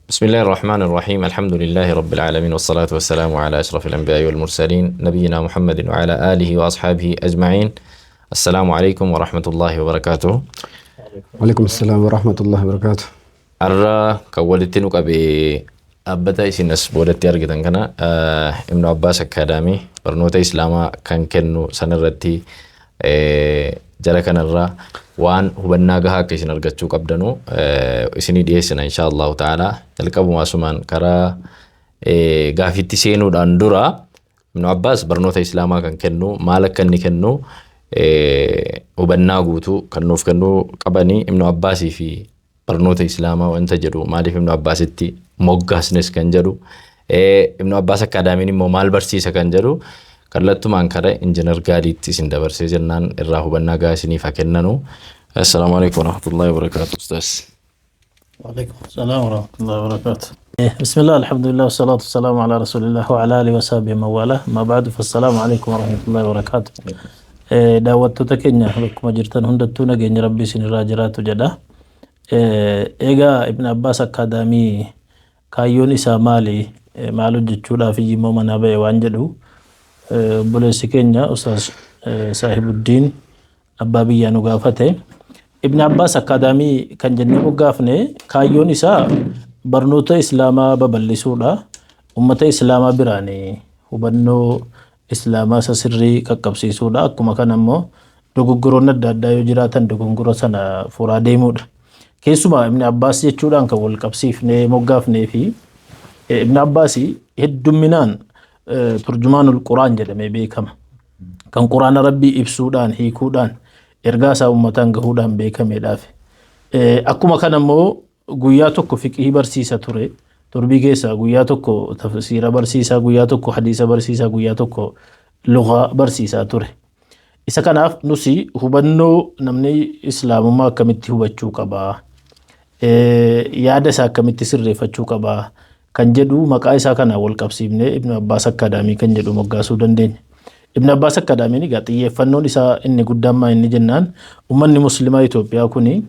بسم الله الرحمن الرحيم، الحمد لله رب العالمين، والصلاة والسلام على أشرف الأنبياء والمرسلين، نبينا محمد وعلى آله وأصحابه أجمعين. السلام عليكم ورحمة الله وبركاته. وعليكم السلام ورحمة الله وبركاته. Arra kan walitti nu qabe dhaabbata isin as boodatti argitan kana, Ibnu Abbaas Akkaadaamii, barnoota Islaamaa kan kennu sanirratti jara kanarraa waan hubannaa gahaa akka isin argachuu qabdanu isinii dhiyeessina insha Allahu ta'ala. Jalqabuma asumaan karaa gaafiitti seenuudhaan dura, Ibnu Abbaas barnoota Islaamaa kan kennu maal akka inni kennu hubannaa guutuu kan nuuf kennuu qabanii, Ibnu Abbaasii fi barnoota Islaamaa wanta jedhu, maaliif Ibnu Abbaasitti moggaasnes kan jedhu, Ibnu Abbaas Akkaadaamiin immoo maal barsiisa kan jedhu, kallattumaan kara Injinar Gaadiitti isin dabarsee jennaan irraa hubannaa gahaa isiniif haa kennanu. Assalaamu alaikum warahmatullahi wabarakaatu, ustaas. وعليكم السلام ورحمة الله وبركاته. بسم الله، الحمد لله، والصلاة والسلام على رسول الله وعلى آله وصحبه ومن والاه. ما بعد، فالسلام عليكم ورحمة الله وبركاته. Daawwattoota keenya bakkuma jirtan hundattuu nageenya Rabbii isinirraa jiraatu jedha. Egaa Ibn Abbaas Akkaadaamii kaayyoon isaa maali? Maal hojjechuudhaaf immoo manaa ba'e waan jedhu obboleessi keenya Ustaaz Saahibuddiin abbaa biyyaa nu gaafate. Ibn Abbaas Akkaadaamii kan jennee moggaafne kaayyoon isaa barnoota Islaamaa babal'isuudha. Uummata Islaamaa biraan hubannoo Islaamaa isa sirrii qaqqabsiisuudha. Akkuma kana immoo dogoggoroonni adda addaa yoo jiraatan dogoggora sana furaa deemuudha. Keessumaa Ibn Abbaas jechuudhaan kan wal qabsiifnee moggaafnee fi Ibn Abbaas heddumminaan turjumaanul Quraan jedhamee beekama. Kan Quraana Rabbii ibsuudhaan, hiikuudhaan, ergaa isaa uummataan gahuudhaan beekameedhaaf. Akkuma kana immoo guyyaa tokko fiqihii barsiisa ture. Torbii keessaa guyyaa tokko tafsiira barsiisaa, guyyaa tokko hadiisa barsiisaa, guyyaa tokko lugaa barsiisaa ture. Isa kanaaf nusi hubannoo namni Islaamummaa akkamitti hubachuu qabaa, yaada isaa akkamitti sirreeffachuu qabaa kan jedhu maqaa isaa kana wal qabsiifnee Ibn Abbaas Akkaadaamii kan jedhu moggaasuu dandeenya. Ibn Abbaas Akkaadaamiin egaa xiyyeeffannoon isaa inni guddaan maa inni jennaan, uummanni Muslimaa Itoophiyaa kuni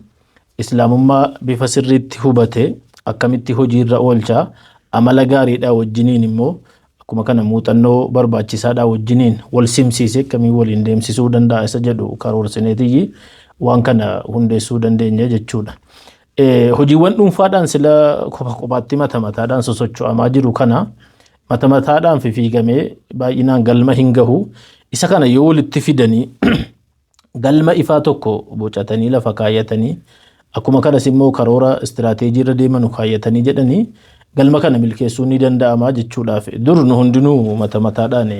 Islaamummaa bifa sirriitti hubate akkamitti hojiirra oolchaa, amala gaariidhaa wajjiniin immoo akkuma kana muuxannoo barbaachisaadhaa wajjiniin wal simsiisee akkamiin waliin deemsisuu danda'a isa jedhu karoorsineetiyyi waan kana hundeessuu dandeenya jechuudha. Hojiiwwan dhuunfaadhaan sila kopha kophaatti mata mataadhaan sosocho'amaa jiru kana mata mataadhaan fiigamee baay'inaan galma hin gahu. Isa kana yoo walitti fidanii galma ifaa tokko bocatanii lafa kaayyatanii, akkuma kanas immoo karoora istiraateejii irra deemanu kaayyatanii jedhanii galma kana milkeessuun ni danda'ama jechuudhaaf. Dur nu hundinuu mata mataadhaan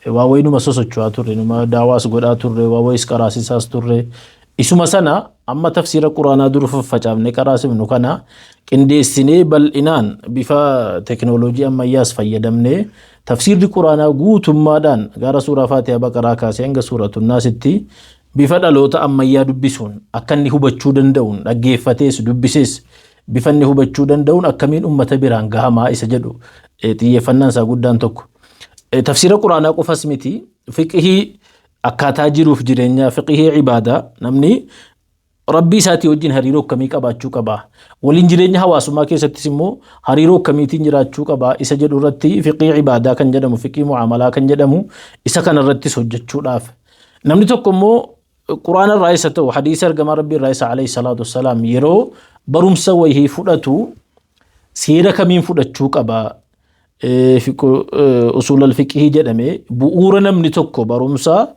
waa wayinuma sosocho'aa turre, numa daawaas godhaa turre, waa wayis qaraasisaas turre. Isuma sana amma tafsiira Quraanaa dur faffacaafnee qaraasifnu kana qindeessinee bal'inaan bifa teknooloojii ammayyaas fayyadamnee tafsiirri Quraanaa guutummaadhaan gara suuraa Faatihaa Baqaraa kaasee hanga suuratu Naasitti bifa dhaloota ammayyaa dubbisuun akka inni hubachuu danda'uun, dhaggeeffatees dubbisees bifa inni hubachuu danda'uun akkamiin ummata biraan gahamaa isa jedhu xiyyeeffannaan isaa guddaan tokko. Tafsiira Quraanaa qofas miti, fiqihii akkaataa jiruuf jireenyaa, fiqihii ibaadaa, namni Rabbii isaatii wajjin hariiroo akkamii qabaachuu qabaa, waliin jireenya hawaasummaa keessattis immoo hariiroo akkamiitiin jiraachuu qabaa isa jedhu irratti fiqihii ibaadaa kan jedhamu, fiqihii mu'amalaa kan jedhamu, isa kana irrattis hojjechuudhaaf. Namni tokko immoo Quraana irraa isa ta'u, hadiisa ergamaa Rabbii irraa isa alayhi salaatu wassalaam yeroo barumsa wayii fudhatu seera kamiin fudhachuu qabaa, usuulal fiqihii jedhamee bu'uura namni tokko barumsa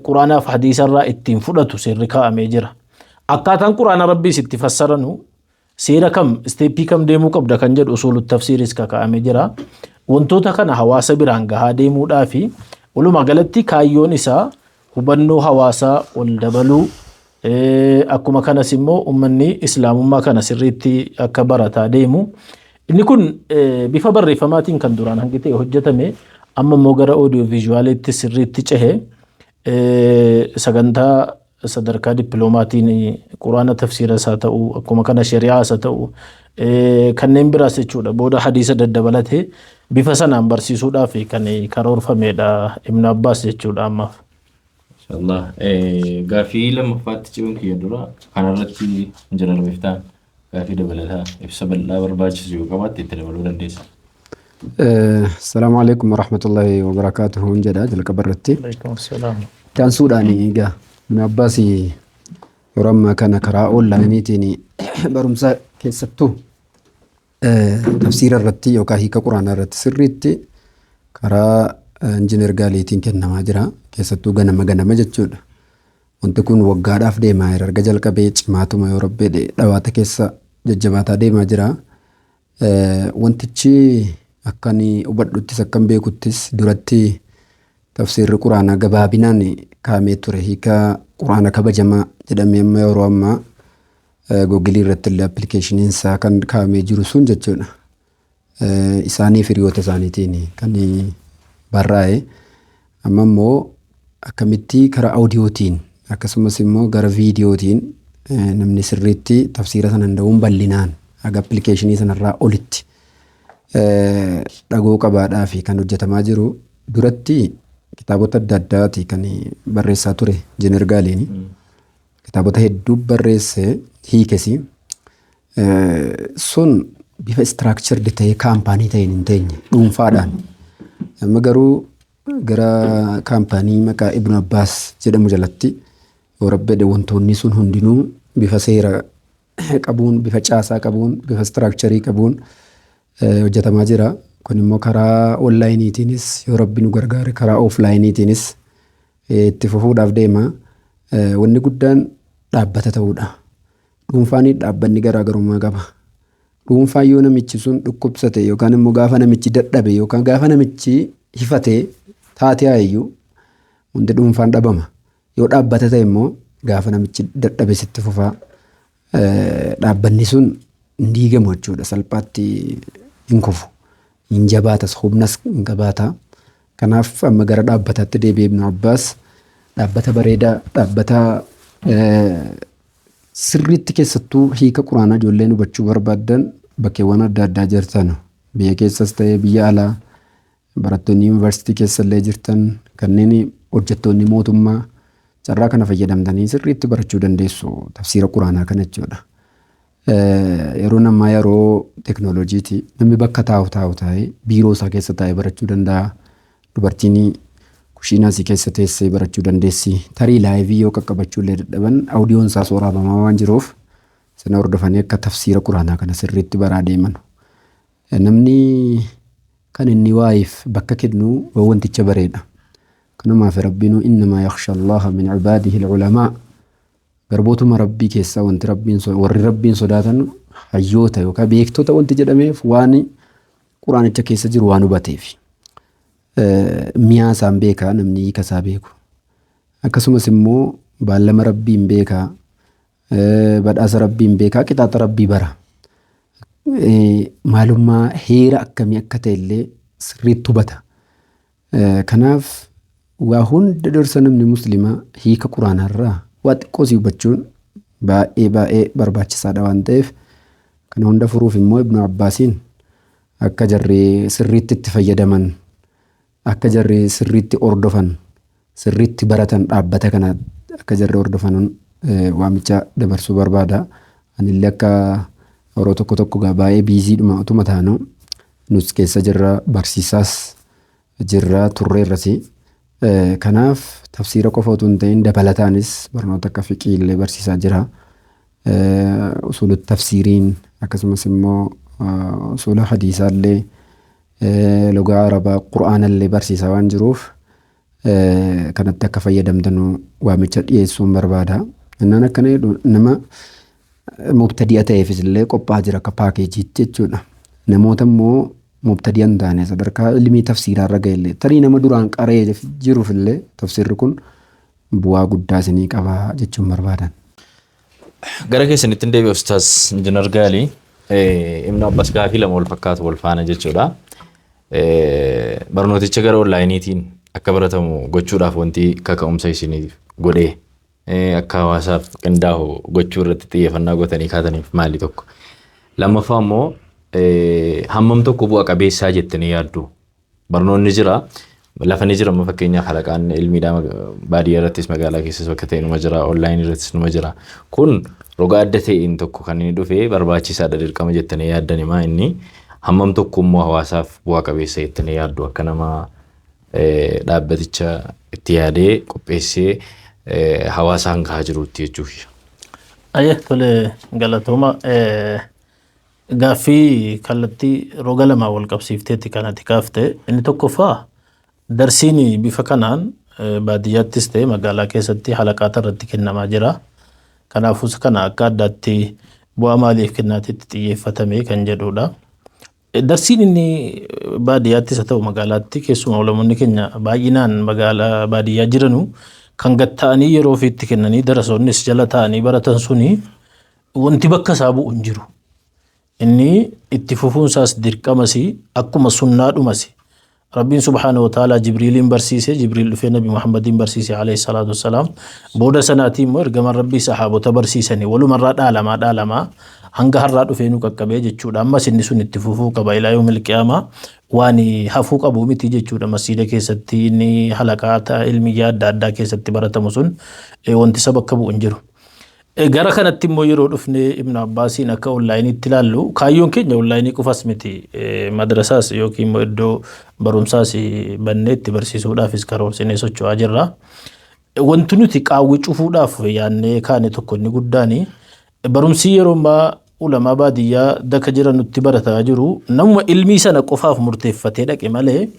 Quraanaaf hadiisa irraa ittiin fudhatu seerri kaa'amee jira. Akkaataan Quraana Rabbiis itti fassaranu seera kam, isteeppii kam deemuu qabda kan jedhu usuulut tafsiiris kaa'amee jira. Wantoota kana hawaasa biraan gahaa deemuudhaa fi walumaa galatti kaayyoon isaa hubannoo hawaasaa ol dabaluu, akkuma kanas immoo uummanni Islaamummaa kana sirriitti akka barataa deemu. Inni kun bifa barreeffamaatiin kan duraan hangi ta'e hojjetame, amma immoo gara audio visualiitti sirriitti cehe, sagantaa sadarkaa dippiloomaatiin Quraana tafsiira isaa ta'u, akkuma kana shari'aa isa ta'u, kanneen biraas jechuudha, booda hadiisa daddabalatee bifa sanaan barsiisuudhaaf kan karoorfamedha Ibn Abbaas jechuudha ammaaf. Inshallah. Gaaffii lammaffaatti ce'uun kiyya dura kanarratti Injinar Miftaan Gaafii dabalataa ibsa bal'aa barbaachisu yoo qabaatte itti dabaluu dandeessa. Assalaamu alaikum warahmatullahi wabarakaatuhu jedha jalqaba irratti. Alaikum salaam. Itti aansuudhaan egaa Ibn Abbaas yeroo ammaa kana karaa onlaayiniitiin barumsa keessattuu tafsiira irratti yookaan hiika quraanaa irratti sirriitti karaa injiinar Gaaliitiin kennamaa jira. Keessattuu ganama ganama jechuudha. Wanti kun waggaadhaaf deemaa jira. Erga jalqabee cimaatuma yoo rabbi jedhe dhawaata keessa jajjabaataa deemaa jira. Wantichi akka ani hubadhuttis akkan beekuttis duratti tafsiirri quraanaa gabaabinaan kaa'amee ture. Hiika quraana kabajamaa jedhamee amma yeroo ammaa googilii irratti illee appilikeeshiniin isaa kan kaa'amee jiru sun jechuudha. Isaanii fi hiriyoota isaaniitiin kan barraa'e. Amma immoo akkamitti karaa audiyootiin akkasumas immoo gara viidiyootiin namni sirriitti tafsiira sana danda'uun bal'inaan haga appilikeeshinii sanarraa olitti dhagoo qabaadhaa fi kan hojjetamaa jiru duratti kitaabota adda addaati kan barreessaa ture Injiinar Gaaliin. Kitaabota hedduu barreesse hiikesi. Sun bifa structured ta'ee kaampaanii ta'een hin teenye dhuunfaadhaan. Amma garuu gara kaampaanii maqaa Ibn Abbaas jedhamu jalatti yoo rabbi jedhe wantoonni sun hundinuu bifa seera qabuun, bifa caasaa qabuun, bifa structurii qabuun hojjetamaa jira. Kun immoo karaa onlaayiniitiinis yoo rabbi nu gargaare karaa ooflaayiniitiinis itti fufuudhaaf deema. Wanni guddaan dhaabbata ta'uudha. Dhuunfaan dhaabbanni garaagarummaa qaba. Dhuunfaan yoo namichi sun dhukkubsate yookaan immoo gaafa namichi dadhabe yookaan gaafa namichi hifate taatee hayyuu wanti dhuunfaan dhabama. Yoo dhaabbata ta'e immoo gaafa namichi dadhabe sitti fufaa. Dhaabbanni sun hin diigamu jechuudha. Salphaatti hin kufu. Hin jabaatas humnas hin qabaata. Kanaaf amma gara dhaabbataatti deebi'ee Ibn Abbaas dhaabbata bareedaa dhaabbata sirriitti keessattuu hiika quraanaa ijoolleen hubachuu barbaaddan bakkeewwan adda addaa jirtan biyya keessas ta'ee biyya alaa barattoonni yuunivarsiitii keessa illee jirtan kanneen hojjettoonni mootummaa carraa kana fayyadamtanii sirriitti barachuu dandeessu tafsiira quraanaa kana jechuudha. Yeroo ammaa yeroo teeknooloojiiti namni bakka taa'u taa'u taa'ee biiroo isaa keessa taa'ee barachuu danda'a. Dubartiin kushiinaa isii keessa teessee barachuu dandeessi. Tarii live yoo qaqqabachuu illee dadhaban audiyoon isaas waraabamaa waan jiruuf sana hordofanii akka tafsiira quraanaa kana sirriitti baraa deeman. Namni kan inni waa'eef bakka kennu wanticha bareedha. Kanumaaf rabbiinuu innamaa yakhsha Allaha min cibaadihi al-culamaa. Garbootuma rabbii keessaa wanti rabbiin warri rabbiin sodaatan hayyoota yookaan beektota wanti jedhameef waan quraanicha keessa jiru waan hubateef. Mi'aa isaan beekaa namni hiika isaa beeku. Akkasumas immoo baallama rabbiin beekaa, badhaasa rabbiin beekaa, qixaaxa rabbii bara. Maalummaa heera akkamii akka ta'e illee sirriitti hubata. Kanaaf waa hunda dursa namni musliimaa hiika quraanaarraa waa xiqqoo si hubachuun baay'ee baay'ee barbaachisaadha waan ta'eef kana hunda furuuf immoo Ibnu Abbaasiin akka jarri sirriitti itti fayyadaman akka jarri sirriitti hordofan sirriitti baratan dhaabbata kana akka jarri hordofan waamicha dabarsuu barbaada. Anillee akka yeroo tokko tokko baay'ee busydhuma utuma taanu nus keessa jirra barsiisaas jirra turreerras. Kanaaf tafsiira qofa utuu hin ta'in dabalataanis barnoota akka fiqii illee barsiisaa jira. Usuula tafsiiriin akkasumas immoo usuula hadiisaa illee lugaa arabaa qura'aana illee barsiisaa waan jiruuf kanatti akka fayyadamtanu waamicha dhiyeessuun barbaada. Innaan akkana jedhu nama mubtadi'a ta'eefis illee qophaa'aa jira akka packageiitti jechuudha. Namoota immoo mubtadi'a hin taane sadarkaa ilmii tafsiiraa irra ga'e illee tarii nama duraan qaree jiruuf illee tafsiirri kun bu'aa guddaa isinii qaba jechuun barbaadan. Gara keessanitti hin deebi'u Ustaaz Injiinar Gaalii. Ibnu Abbas gaafii lama wal fakkaatu wal faana jechuudha. Barnooticha gara onlaayiniitiin akka baratamu gochuudhaaf wanti kaka'umsa isiniif godhee akka hawaasaaf qindaa'u gochuu irratti xiyyeeffannaa gootanii kaataniif maali tokko. Lammaffaa immoo hammam tokko bu'a qabeessaa jettanii yaaddu. Barnoonni jira. Lafa ni jira amma fakkeenyaaf halaqaan ilmiidhaa baadiyyaa irrattis magaalaa keessas bakka ta'e numa jira, onlaayinii irrattis numa jira. Kun roga adda ta'een tokko kan inni dhufe barbaachisaadha dirqama jettanii yaaddan himaa inni hammam tokko immoo hawaasaaf bu'aa qabeessa jettanii yaaddu akka nama dhaabbaticha itti yaadee qopheessee hawaasaan gahaa jirutti jechuuf. Ayyee, tole, galatooma. Gaaffii kallattii roga lamaa wal qabsiifteetti kan ati kaafte. Inni tokkoffaa, darsiin bifa kanaan baadiyyaattis ta'e magaalaa keessatti halaqaata irratti kennamaa jira. Kanaafuu kana akka addaatti bu'aa maaliif kennaatitti xiyyeeffatame kan jedhudha. Darsiin inni baadiyyaattis haa ta'u magaalaatti, keessumaa ulamoonni keenya baay'inaan magaalaa baadiyyaa jiranu kan gad ta'anii yeroo ofiitti kennanii darasoonnis jala ta'anii baratan suni wanti bakka isaa bu'u hin jiru. Inni itti fufuunsaas dirqamas, akkuma sunnaadhumas. Rabbiin subhaanahu wa ta'ala Jibriiliin barsiise, Jibriil dhufee Nabi Muhammadiin barsiise alayhi salaatu wassalaam. Booda sanaatii immoo ergamaan Rabbii sahaabota barsiisanii walumarraa dhaalamaa dhaalamaa hanga har'aa dhufee nu qaqqabee jechuudha. Ammas inni sun itti fufuu qaba, ilaa yoomil qiyaamaa waan hafuu qabu miti jechuudha. Masjiida keessatti inni halaqaa ilmiyyaa adda addaa keessatti baratamu sun wanti isa bakka bu'u hin jiru. Gara kanatti immoo yeroo dhufnee Ibn Abbaasiin akka onlaayiniitti ilaallu, kaayyoon keenya onlaayinii qofas miti, madrasaas yookiin immoo iddoo barumsaas bannee itti barsiisuudhaafis karoorsinee socho'aa jirra. Wanti nuti qaawwi cufuudhaaf yaadnee kaane tokko inni guddaan, barumsi yeroo ammaa ulamaa baadiyyaa daka jiran nutti barataa jiru namuma ilmii sana qofaaf murteeffatee dhaqe malee,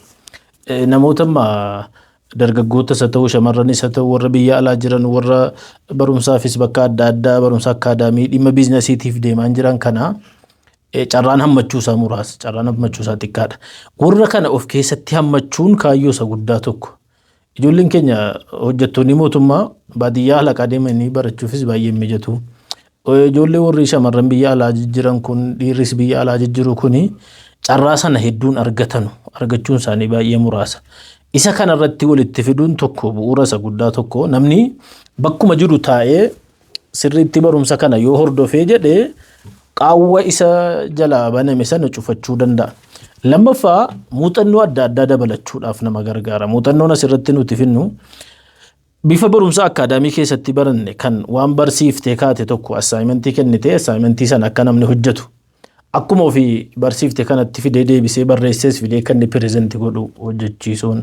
namoota ammaa dargaggootas haa ta'u shamarranis haa ta'u warra biyya alaa jiran, warra barumsaafis bakka adda addaa barumsa akkaadaamii dhimma biizinasiitiif deemaa jiran kana carraan hammachuu isaa muraasa, carraan hammachuu isaa xiqqaadha. Warra kana of keessatti hammachuun kaayyoo isa guddaa tokko. Ijoolleen keenya hojjettoonni mootummaa baadiyyaa halaqaa deemanii barachuufis baay'ee mijatu. Ijoollee warri shamarran biyya alaa jiran kun, dhiirris biyya alaa jijjiru kuni carraa sana hedduun argatanu, argachuun isaanii baay'ee muraasa. Isa kanarratti walitti fiduun tokko bu'uura isa guddaa tokko, namni bakkuma jiru taa'ee sirriitti barumsa kana yoo hordofee jedhee qaawwa isa jalaa baname sana cufachuu danda'a. Lammaffaa, muuxannoo adda addaa dabalachuudhaaf nama gargaara. Muuxannoon asirratti nuti finnu bifa barumsa akkaadaamii keessatti baranne kan waan barsiiftee kaate tokko assaayimentii kennitee assaayimentii sana akka namni hojjetu akkuma ofii barsiifte kanatti fidee deebisee barreessees fidee kan inni present godhu hojjechiisuun,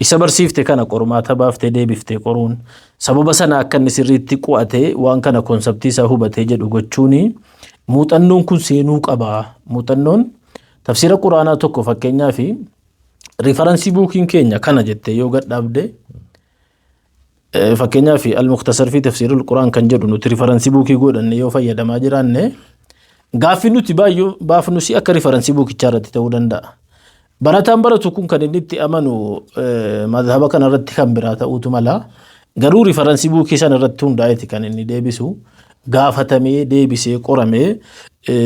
isa barsiifte kana qormaata baaftee deebiftee qoruun, sababa sana akka inni sirriitti qu'atee waan kana concept isaa hubatee jedhu gochuun, muuxannoon kun seenuu qaba. Muuxannoon tafsiira quraanaa tokko, fakkeenyaa fi reference bookiin keenya kana jettee yoo gadhaabde, fakkeenyaaf al-Mukhtasar fi tafsiirul Quraan kan jedhu nuti reference book godhanne yoo fayyadamaa jiraanne, gaaffii nuti baay'ee baafnus akka reference bookichaa irratti ta'uu danda'a. Barataan baratu kun kan inni itti amanu madhaba kana irratti kan biraa ta'uutu mala. Garuu reference book sana irratti hundaa'eeti kan inni deebisu. Gaafatamee deebisee qoramee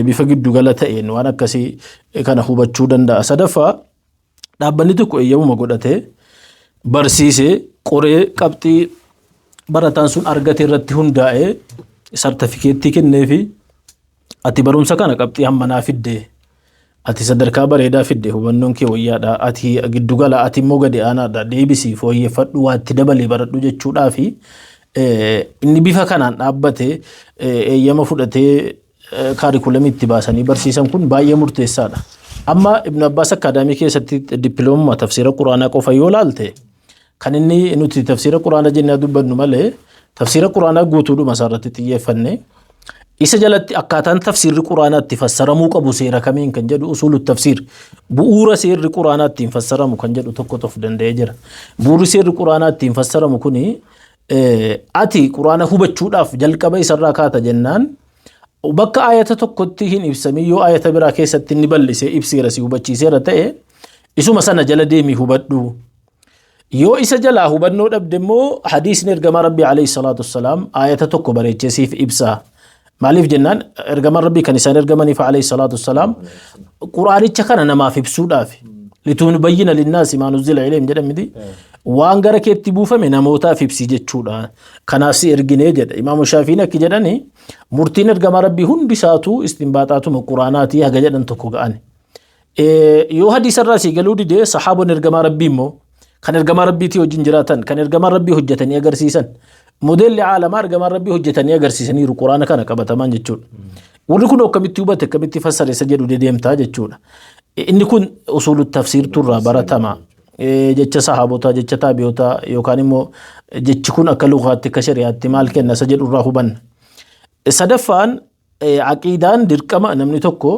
bifa giddugala ta'een waan akkasii kana hubachuu danda'a. Sadaffaa, dhaabbanni tokko eeyyamuma godhatee barsiisee qoree qabxii barataan sun argate irratti hundaa'ee sartifikeettii kenneefi, ati barumsa kana qabxii hammanaa fidde, ati sadarkaa bareedaa fidde, hubannoon kee wayyaadha, ati giddugala, ati immoo gadi aanaadha, deebisii fooyyeffadhu, waa itti dabalee baradhu jechuudhaa fi inni bifa kanaan dhaabbate eeyyama fudhatee kaarikulamii itti baasanii barsiisan kun baay'ee murteessaadha. Amma Ibn Abbaas Akkaadaamii keessatti dippiloomaa tafsiira Quraanaa qofa yoo laalte, kan inni nuti tafsiira Quraanaa jennee dubbannu malee tafsiira Quraanaa guutuudhuma isaarratti xiyyeeffanne, isa jalatti akkaataan tafsiirri Quraanaa itti fassaramuu qabu seera kamiin kan jedhu, usuulu tafsiir, bu'uura seerri Quraanaa ittiin fassaramu kan jedhu tokko of danda'ee jira. Bu'uurri seerri Quraanaa ittiin fassaramu kuni ati Quraana hubachuudhaaf jalqaba isarraa kaata jennaan, bakka ayata tokkotti hin ibsamin yoo ayata biraa keessatti inni bal'isee ibseera, si hubachiiseera ta'e, isuma sana jala deemii hubadhu. Yoo isa jalaa hubannoo dhabde immoo hadiisni ergamaa Rabbii alayhi salaatu wassalaam ayata tokko bareechee siif ibsa. Maaliif jennaan, ergamaan Rabbii kan isaan ergamaniif alayhi salaatu wassalaam Quraanicha kana namaaf ibsuudhaaf. Litubayyina linnaasi maa nuzzila ilayhim jedhamiti. Waan gara keetti buufame namootaaf ibsi jechuudha. Kanaaf si erginee jedha. Imaamu Shaafiin akki jedhani, murtiin ergamaa Rabbii hundi isaatu istinbaaxaatuma Quraanaatii haga jedhan tokko ga'ani. Yoo hadiisarraa sii galuu didee, sahaabonni ergamaa Rabbii immoo Kan ergamaa Rabbiitii wajjin jiraatan, kan ergamaa Rabbii hojjetanii agarsiisan. Modeelli caalamaa ergamaa Rabbii hojjetanii agarsiisaniiru Quraana kana qabatamaan jechuudha. Warri kun akkamitti hubate, akkamitti fassare isa jedhu dedeemtaa jechuudha. Inni kun usuulu tafsiirturraa baratama. Jecha sahaabotaa, jecha taabi'otaa yookaan immoo jechi kun akka lugaatti, akka shari'aatti maal kenna isa jedhurraa hubanna. Sadaffaan, aqiidaan dirqama. Namni tokko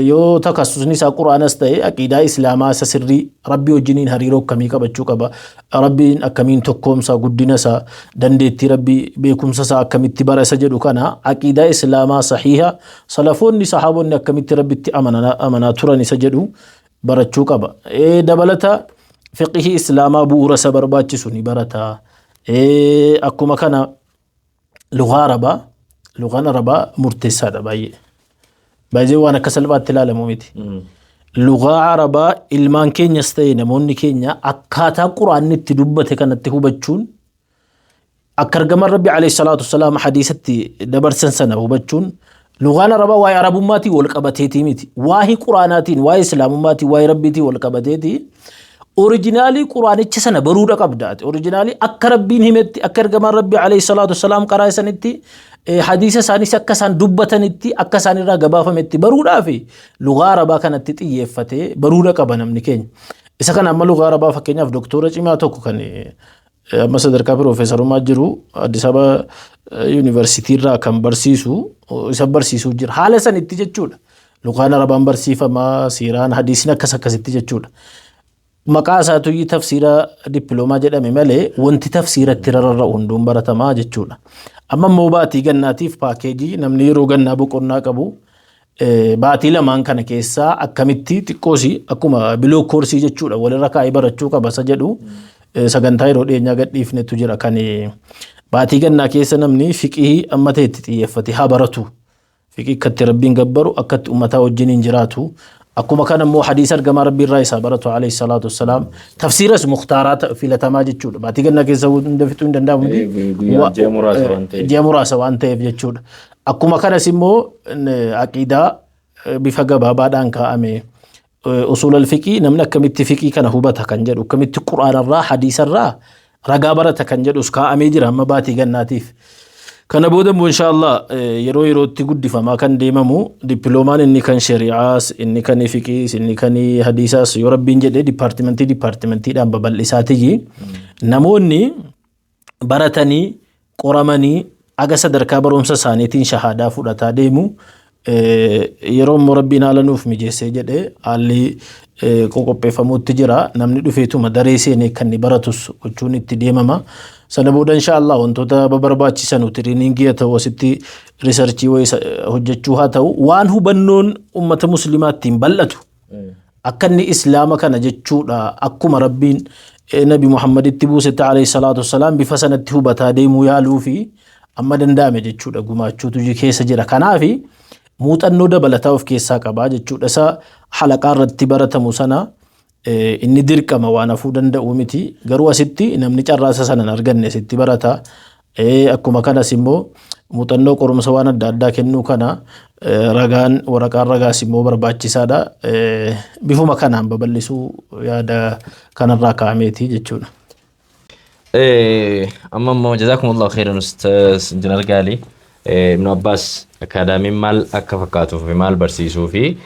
yoo takassusni isaa Quraanas ta'e, aqiidaa Islaamaa isa sirrii, Rabbii wajjiniin hariiroo akkamii qabachuu qaba, Rabbiin akkamiin tokkoomsa, guddina isaa, dandeettii Rabbii, beekumsa isaa akkamitti bara isa jedhu kana, aqiidaa Islaamaa sahiha salafoonni, sahaabonni akkamitti Rabbitti amanaa turan isa jedhu barachuu qaba. Dabalata fiqihii Islaamaa bu'uura isa barbaachisu ni barata. Akkuma kana lugaa Arabaa, lugaan Arabaa murteessaadha baay'ee. Baay'ee waan akka salphaatti ilaalamu miti. Lugaa Arabaa ilmaan keenyas ta'e namoonni keenya akkaataa Quraanni itti dubbate kanatti hubachuun, akka ergamaan Rabbi alayhi salaatu wassalaam hadiisatti dabarsan sana hubachuun, lugaan Arabaa waa'ee Arabummaatiin wal qabateetii miti. Waa'ee Quraanaatiin, waa'ee Islaamummaatiin, waa'ee Rabbiitiin wal qabateetii original Quraanicha sana baruudha qabda. Original akka Rabbiin himetti, akka ergamaan Rabbi alayhi salaatu wassalaam karaa isanitti, hadiisa isaanis akka isaan dubbatanitti, akka isaan irraa gabaafametti baruudhaaf lugaa Arabaa kanatti xiyyeeffatee baruudha qaba namni keenya. Isa kana amma lugaa Arabaa, fakkeenyaaf, doktora cimaa tokko kan amma sadarkaa piroofeesarummaa jiru, Addis Ababa Yuunivarsiitii irraa kan barsiisu, isa barsiisuu jira. Haala sanitti jechuudha. Lugaan Arabaan barsiifamaa, siiraan, hadiisni akkas akkasitti jechuudha. Maqaa isaatu tafsiira dippiloomaa jedhame malee wanti tafsiiratti rarra'u hunduun baratamaa jechuudha. Amma immoo baatii gannaatiif package, namni yeroo gannaa boqonnaa qabu, baatii lamaan kana keessaa akkamitti xiqqoosi akkuma block course jechuudha walirra kaa'ee barachuu qaba isa jedhu, sagantaa yeroo dhiyeenyaa gadhiifnetu jira, kan baatii gannaa keessa namni fiqihii amma ta'etti xiyyeeffate haa baratu. Fiqii akkatti Rabbiin gabbaru, akkatti uummataa wajjin hin jiraatu. Akkuma kana immoo hadiisa ergamaa Rabbii irraa isaa baratu alayhi salaatu wassalaam. Tafsiiras muktaaraa filatamaa jechuudha. Baatii gannaa keessa hunda fixuu hin danda'amu. Ji'a muraasa waan ta'eef. Ji'a muraasa waan ta'eef jechuudha. Akkuma kanas immoo aqiidaa bifa gabaabaadhaan kaa'ame. Usuul al-fiqii, namni akkamitti fiqii kana hubata kan jedhu, akkamitti Quraanarraa, hadiisarraa ragaa barata kan jedhus kaa'amee jira amma baatii gannaatiif. Kana booda immoo inshaallah yeroo yerootti guddifamaa kan deemamu, dippiloomaan inni kan shari'aas, inni kan fiqiis, inni kan hadiisaas, yoo Rabbiin jedhee department departmentiidhaan babal'isaatiyyi namoonni baratanii qoramanii aga sadarkaa barumsa isaaniitiin shahaadaa fudhataa deemu. Yeroo immoo Rabbiin haala nuuf mijeessee jedhee haalli qopheeffamuutti jira, namni dhufeetuma daree seenee kan inni baratus gochuun itti deemama. Sana booda inshaallah wantoota barbaachisan, training haa ta'u, asitti research wayii hojjechuu haa ta'u, waan hubannoon ummata Muslimaa ittiin bal'atu, akka inni Islaama kana jechuudha akkuma Rabbiin Nabi Muhammaditti buusetti alayhi salaatu wassalaam bifa sanatti hubataa deemuu yaaluu fi amma danda'ame jechuudha gumaachuutu keessa jira. Kanaafi muuxannoo dabalataa of keessaa qabaa jechuudha. Isa halaqaa irratti baratamu sana inni dirqama waan hafuu danda'u miti. Garuu asitti namni carraasa sana hin arganne asitti barata. Akkuma kanas immoo muuxannoo qorumsa waan adda addaa kennuu kana, ragaan, waraqaan ragaas immoo barbaachisaadha. Bifuma kanaan babal'isuu yaada kanarraa kaa'ameeti jechuudha. Amma immoo jazakumullahu khairan, Ustaz Injinar Gaalii. Ibn Abbaas Akaadaamiin maal akka fakkaatuu fi maal barsiisuu fi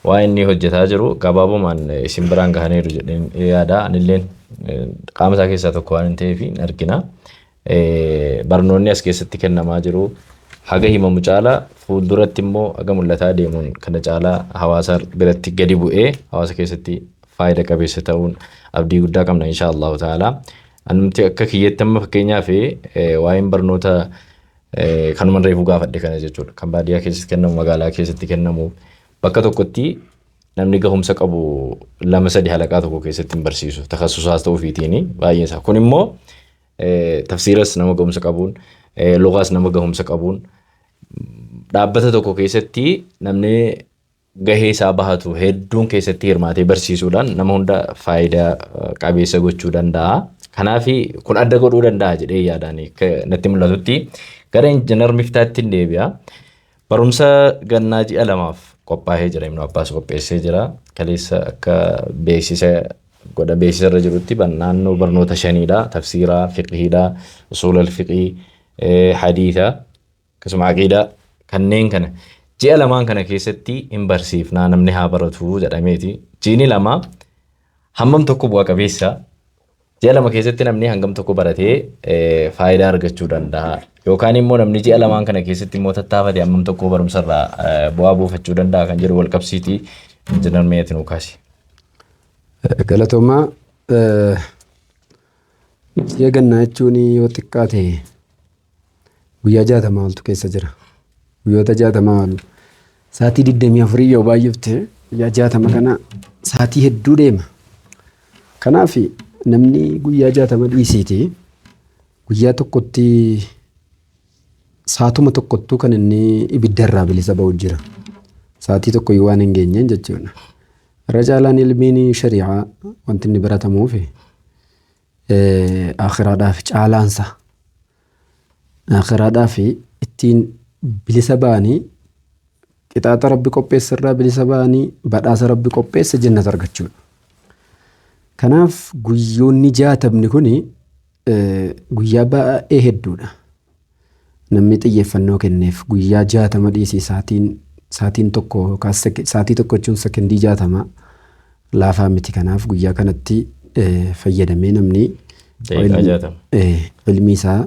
waa inni hojjetaa jiru gabaabumaan isin biraan gahaniiru jedheen yaada. Anilleen qaama isaa keessaa tokko waan hin ta'eef hin argina. Barnoonni as keessatti kennamaa jiru haga himamu caalaa, fuulduratti immoo haga mul'ataa deemuun kana caalaa hawaasa biratti gadi bu'ee hawaasa keessatti faayida qabeessa ta'uun abdii guddaa qabna insha Allahu ta'ala. Anumti akka kiyyetti amma fakkeenyaaf waa'een barnoota kanuma reefuu gaafadhe kana jechuudha. Kan baadiyyaa keessatti kennamu, magaalaa keessatti kennamu, bakka tokkotti namni gahumsa qabu lama sadi halaqaa tokko keessatti hin barsiisu. Takhassusaas ta'uu ofiitiin baay'een isaa. Kun immoo tafsiiras nama gahumsa qabuun, lugaas nama gahumsa qabuun, dhaabbata tokko keessatti namni gahee isaa bahatu hedduun keessatti hirmaatee barsiisuudhaan nama hunda faayidaa qabeessa gochuu danda'a. Kanaaf kun adda godhuu danda'a jedhee yaadaan natti mul'atutti gara Injinar Miftaatti hin deebi'a. Barumsa gannaa ji'a 2f qophaa'ee jira. Ibnu Abbaas qopheessee jira. Kaleessa akka beeksisa godha beeksisa irra jirutti naannoo barnoota shaniidha. Tafsiiraa, fiqhiidha, usuulal fiqhii, hadiisa, akkasuma aqiidaa kanneen kana ji'a lamaan kana keessatti hin barsiifnaa, namni haa baratu jedhameeti. Jiini lama hammam tokko bu'a qabeessa? Ji'a 2 keessatti namni hangam tokko baratee faayidaa argachuu danda'a? Yookaan immoo namni ji'a lamaan kana keessatti immoo tattaafate hammam tokko barumsa irraa bu'aa buufachuu danda'a kan jedhu wal qabsiitii Injinar Meetii nuu kaasi. Galatoomaa. Ji'a gannaa jechuun yoo xiqqaate guyyaa 60 oltu keessa jira. Guyyoota 60 ol sa'aatii 24 yoo baay'ifte guyyaa 60 kana sa'aatii hedduu deema. Kanaaf namni guyyaa 60 dhiisiiti guyyaa tokkotti sa'aatuma tokkottuu kan inni ibidda irraa bilisa ba'u jira. Sa'aatii tokko iyyuu waan hin geenyeen jechuudha. Irra caalaan ilmiin shari'aa wanti inni baratamuuf akhiraadhaaf caalaansa. Akhiraadhaaf ittiin bilisa ba'anii, qixaaxa Rabbi qopheesse irraa bilisa ba'anii, badhaasa Rabbi qopheesse jannata argachuudha. Kanaaf guyyoonni 60ni kuni guyyaa baay'ee hedduudha. Namni xiyyeeffannoo kenneef guyyaa 60 dhiisii sa'aatiin tokko yookaan sa'aatii tokko jechuun sekondii 60 laafaa miti. Kanaaf guyyaa kanatti fayyadamee namni Daqiiqaa 60. Ilmi isaa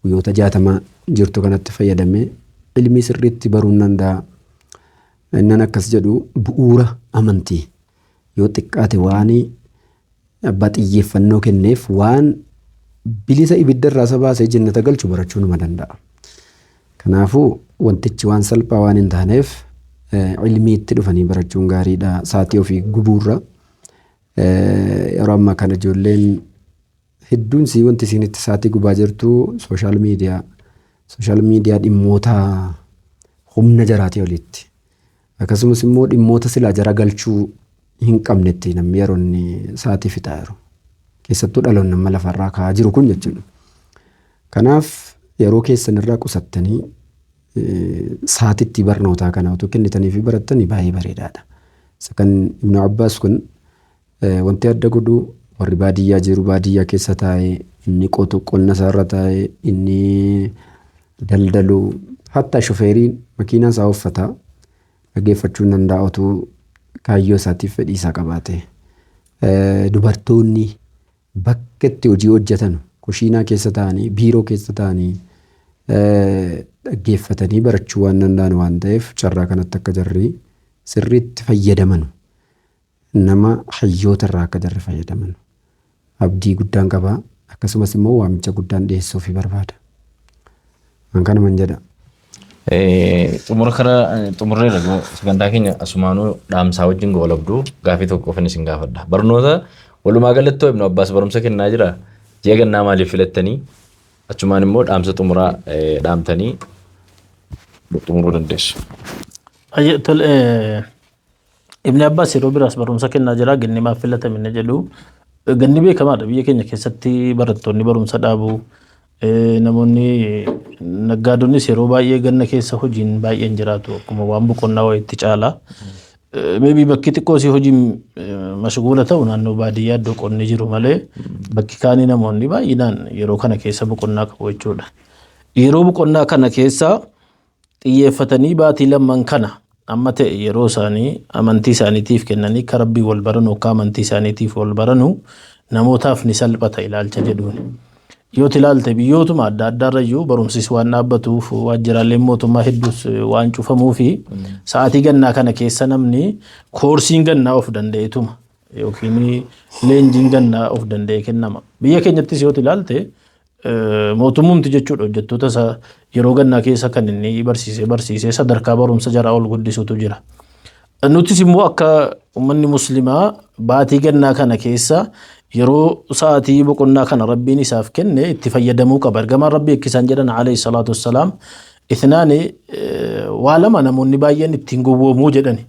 guyyoota 60 jirtu kanatti fayyadamee ilmi sirriitti baruu ni danda'a. Innan akkas jedhu bu'uura amantii yoo xiqqaate waan abbaa xiyyeeffannoo kenneef waan bilisa ibidda irraa isa baasee jannata galchu barachuu numa danda'a. Kanaafuu wantichi waan salphaa waan hin taaneef ilmii itti dhufanii barachuun gaariidha. Sa'aatii ofii gubuurra yeroo ammaa kana ijoolleen hedduun sii wanti isiin itti sa'aatii gubaa jirtu social media. Social media dhimmoota humna jaraatii olitti. Akkasumas immoo dhimmoota silaa jara galchuu hin qabnetti namni yeroo inni sa'aatii fixaa jiru. Keessattuu dhaloonni amma lafarraa ka'aa jiru kun jechuudha. Kanaaf yeroo keessan irraa qusattanii sa'aatitti barnootaa kana utuu kennitanii fi barattanii baay'ee bareedaadha. Isa kan Ibn Abbaas kun wanti adda godhu warri baadiyyaa jiru baadiyyaa keessa taa'ee, inni qotu qonna isaarra taa'ee, inni daldalu, hatta shufeeriin makiinaa isaa uffata dhaggeeffachuu hin danda'a utuu kaayyoo isaatiif fedhii isaa qabaate. Dubartoonni bakka itti hojii hojjetan kushiinaa keessa taa'anii, biiroo keessa taa'anii dhaggeeffatanii barachuu waan danda'an waan ta'eef carraa kanatti akka jarri sirriitti fayyadaman, nama hayyoota irraa akka jarri fayyadaman abdii guddaan qaba. Akkasumas immoo waamicha guddaan dhiyeessuufii barbaada. An kanuman jedha. Xumura kara xumurreerra, sagantaa keenya asumaanuu dhaamsaa wajjin goolabduu gaafii tokko qofan isin gaafadha. Barnoota walumaa galatti Ibnu Abbaas barumsa kennaa jira. Ji'a gannaa maaliif filattanii? Achumaan immoo dhaamsa xumuraa dhaamtanii xumuruu dandeessu. Tole, Ibni Abbaas yeroo biraas barumsa kennaa jira. Ganni maaf filatame inni jedhu. Ganni beekamaadha. Biyya keenya keessatti barattoonni barumsa dhaabu. Namoonni naggaadonnis yeroo baay'ee ganna keessa hojiin baay'een jiraatu, akkuma waan boqonnaa wayiitti caala. Maybe bakki xiqqoo si hojiin mashguula ta'u naannoo baadiyyaa iddoo qonni jiru malee bakki kaanii namoonni baay'inaan yeroo kana keessa boqonnaa qabu jechuudha. Yeroo boqonnaa kana keessa xiyyeeffatanii baatii lamman kana amma ta'e yeroo isaanii amantii isaaniitiif kennanii akka Rabbii wal baranu, akka amantii isaaniitiif wal baranu namootaaf ni salphata ilaalcha jedhuun. Yoo ilaalte biyyootuma adda addaarra iyyuu barumsis waan dhaabbatuuf, waajjiraaleen mootummaa hedduus waan cufamuu fi sa'aatii gannaa kana keessa namni koorsiin gannaa of danda'etuma yookiin leenjiin gannaa of danda'e kennama. Biyya keenyattis yoo ilaalte mootummumti jechuudha hojjettoota isaa yeroo gannaa keessa kan inni barsiisee barsiisee sadarkaa barumsa jaraa ol guddisutu jira. Nutis immoo akka uummanni muslimaa baatii gannaa kana keessa yeroo sa'aatii boqonnaa kana Rabbiin isaaf kenne itti fayyadamuu qaba. Ergamaan Rabbii akka isaan jedhan alayhi salaatu wassalaam, ithnaani, waa lama namoonni baay'een ittiin gowwoomuu jedhani.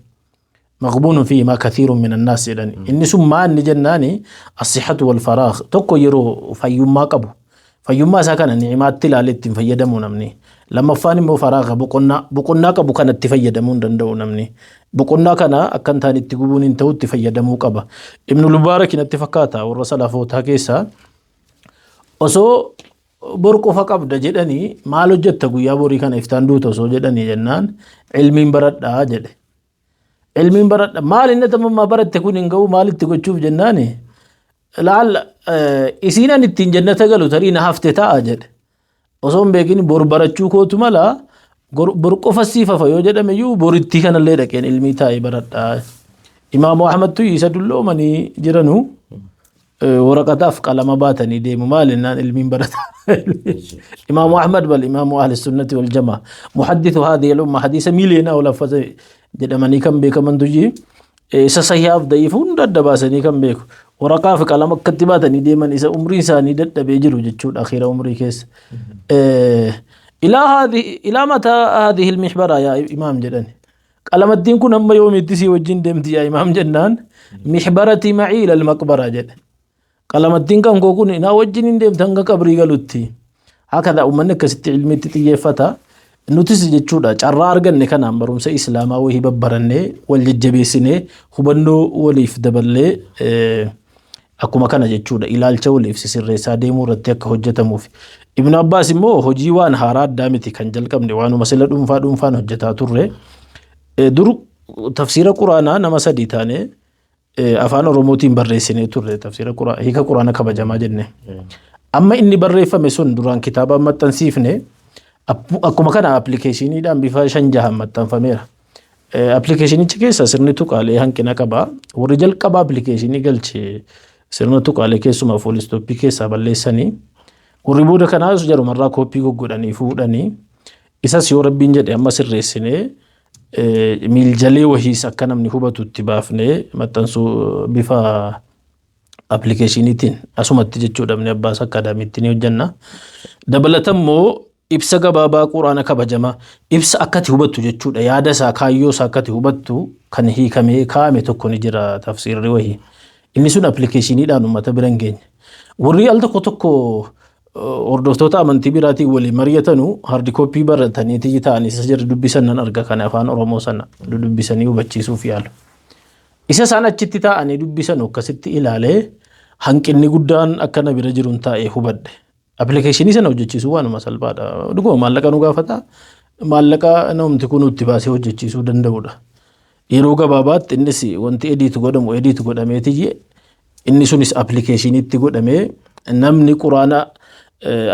Maqbuunun fi maa kathiirun min annaas jedhani. Inni sun maa inni jennaani, as-sihhatu wal faraagh, tokko yeroo fayyummaa qabu. Fayyummaa isaa kana ni'imaatti ilaalee ittiin fayyadamu namni. Lammaffaan immoo faraaga boqonnaa qabu kanatti fayyadamuu hin danda'u namni. Boqonnaa kana akka hin taane itti gubuun hin ta'u, itti fayyadamuu qaba. Ibn Mubaarak natti fakkaata warra salafootaa keessaa, osoo bor qofa qabda jedhanii, maal hojjetta guyyaa borii kana, iftaan duuta osoo jedhanii jennaan, ilmiin baradhaa jedhe. Ilmiin baradha, maal inni tamammaa baratte kun hin ga'u, maal itti gochuuf jennaani, laal isiin an ittiin jannata galu tarii na hafte ta'a jedhe. Osoo hin beekin bor barachuu kootu mala, bor qofa siif hafa yoo jedhame iyyuu borittii kanallee dhaqeen ilmii taa'ee baradhaa. Imaamu Ahmadtu isa dulloomanii jiranu waraqataaf qalama baatanii deemu, maal jennaan ilmiin barata. Imaamu Ahmad bal imaamu ahli sunnati wal jamaa, muhaddithu haadhihi al-umma, hadiisa miiliyoona ol haffate jedhamanii kan beekaman tuyyi, isa sahihaaf da'iif hunda adda baasanii kan beeku. Waraqaa fi qalama akkatti baatanii deeman, isa umriin isaanii dadhabee jiru jechuudha akhiira umrii keessa. Ilaa mataa haadhihi al-mihbara yaa imaam jedhani. Qalamattiin kun hamma yoomiitti sii wajjin deemti yaa imaam jennaan, mihbaratii macii ilal maqbara jedhe. Qalamattiin kan koo kun naa wajjin hin deemte hanga qabrii galutti. Hakadha uummanni akkasitti ilmiitti xiyyeeffata. Nutis jechuudha carraa arganne kanaan barumsa islaamaa wahii babbarannee, wal jajjabeessinee, hubannoo waliif daballee, akkuma kana jechuudha ilaalcha waliif sisirreessaa deemuu irratti akka hojjetamuuf. Ibn Abbaas immoo hojii waan haaraa addaa miti kan jalqabne, waanuma sila dhuunfaa dhuunfaan hojjetaa turre. Dur tafsiira quraanaa nama sadii taane afaan Oromootiin barreessinee turre, tafsiira hiika quraana kabajamaa jenne. Amma inni barreeffame sun duraan kitaaba maxxansiifne, akkuma kana appilikeeshiniidhaan bifa shan jahan maxxanfameera. Appilikeeshinichi keessa sirni tuqaalee hanqina qaba. Warri jalqaba appilikeeshinii galche sirna tuqaalee keessumaa full stop keessaa balleessanii, warri booda kanaas jarumarraa kooppii goggodhanii fuudhanii, isas yoo rabbiin jedhe amma sirreessinee miiljalee wahiis akka namni hubatutti baafnee maxxansuu bifa appilikeeshiniitiin asumatti jechuudha Ibn Abbaas Akkaadaamiitti ni hojjenna. Dabalata immoo ibsa gabaabaa quraana kabajamaa, ibsa akkati hubattu jechuudha, yaada isaa, kaayyoo isaa akkati hubattu kan hiikamee kaa'ame tokko ni jira, tafsiirri wahii. Inni sun appilikeeshiniidhaan uummata bira hin geenye. Warri al tokko tokko hordoftoota amantii biraatiin waliin mari'atanu hard copy baratanii ta'anii isa jarri dubbisan nan arga, kan afaan Oromoo sana dubbisanii hubachiisuuf yaalu. Isa isaan achitti taa'anii dubbisan akkasitti ilaalee hanqinni guddaan akka na bira jiruun taa'ee hubadhe. Appilikeeshinii sana hojjechiisuu waanuma salphaadha. Dhuguma maallaqa nu gaafata. Maallaqa namni kun itti baasee hojjechiisuu danda'udha. Yeroo gabaabaatti innis wanti edit godhamu edit godhameeti, inni sunis appilikeeshiniitti godhamee, namni quraana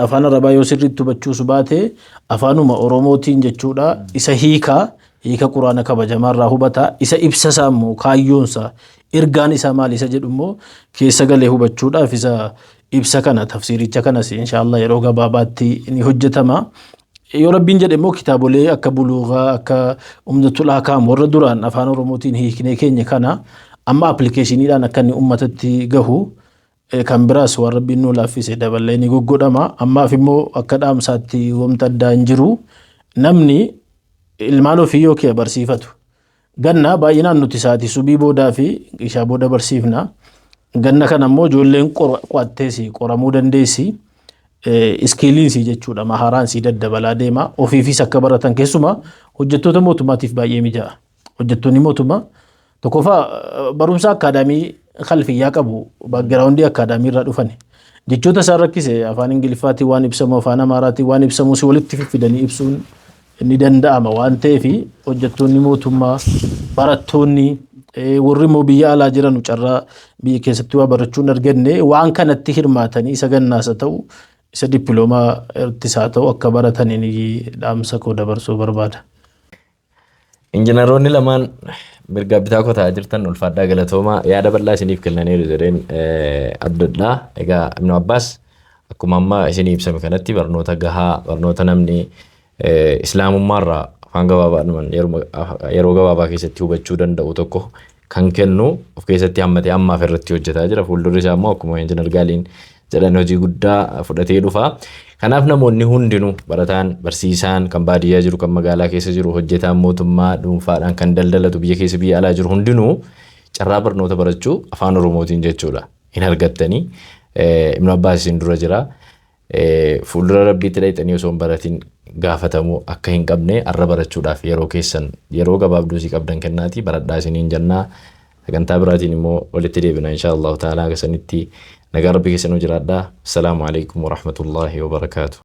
afaan Arabaa yoo sirriitti hubachuus baate afaanuma Oromootiin jechuudha isa hiika quraana kabajamaarraa hubata, isa ibsa isaa immoo kaayyoonsaa, ergaan isaa maal isa jedhu immoo keessa galee hubachuudhaaf isa ibsa kana, tafsiiricha kanas inshaallah yeroo gabaabaatti ni hojjetama. Yoo rabbiin jedhe immoo kitaabolee akka buluugaa, akka Umdatul Ahkaam, warra duraan afaan Oromootiin hiiknee keenya kana amma appilikeeshiniidhaan akka inni uummatatti gahu, kan biraas waan rabbiin nuu laaffise daballee ni goggodhama. Ammaaf immoo akka dhaamsaatti wanta addaa hin jiru. Namni ilmaan ofii yoo kee barsiifatu. Ganna baay'inaan nuti sa'aatii subii boodaa fi ishaa booda barsiifna. Ganna kana immoo ijoolleen qo'atteesi qoramuu dandeessi. Skilliinsii jechuudha maharaansii daddabalaa deema. Ofiifis akka baratan, keessumaa hojjettoota mootummaatiif baay'ee mija'a. Hojjettoonni mootummaa tokkoffaa barumsa akkaadaamii khalfiyyaa qabu, background akkaadaamii irraa dhufani. Jechoota isaan rakkise afaan Ingiliffaatiin waan ibsamu, afaan Amaaraatiin waan ibsamu si walitti fiffidanii ibsuun ni danda'ama waan ta'eef, hojjettoonni mootummaa, barattoonni, warri immoo biyya alaa jiran carraa biyya keessatti waa barachuu hin arganne waan kanatti hirmaatanii isa gannaas haa ta'u, isa dippiloomaa irrattis haa ta'u akka barataniin dhaamsa koo dabarsuu barbaada. Injiinaroonni lamaan mirga bitaa koo taa'aa jirtan ulfaadhaa, galatoomaa, yaada bal'aa isiniif kennaniiru jedheen abdadha. Egaa Ibn Abbaas akkuma amma isinii ibsame kanatti barnoota gahaa, barnoota namni islaamummaarraa afaan gabaabaadhumaan yeroo gabaabaa keessatti hubachuu danda'u tokko kan kennu of keessatti hammatee ammaaf irratti hojjetaa jira. Fuuldurri isaa immoo akkuma Injiinar Gaaliin jedhan hojii guddaa fudhatee dhufa. Kanaaf namoonni hundinuu, barataan, barsiisaan, kan baadiyyaa jiru, kan magaalaa keessa jiru, hojjetaan mootummaa, dhuunfaadhaan kan daldalatu, biyya keessa biyya alaa jiru hundinuu carraa barnoota barachuu afaan Oromootiin jechuudha hin argattanii. Ibn Abbaas isin dura jira. Fuuldura Rabbiitti dhayxanii osoo hin baratin gaafatamuu akka hin qabne arra barachuudhaaf yeroo keessan yeroo gabaabduu si qabdan kennaatii baradhaa isiniin jennaa. Sagantaa biraatiin immoo walitti deebina insha Allahu ta'ala. Akkasanitti nagaa Rabbi keessa nuu jiraadhaa. Assalaamu alaikum warahmatullaahi wabarakaatu.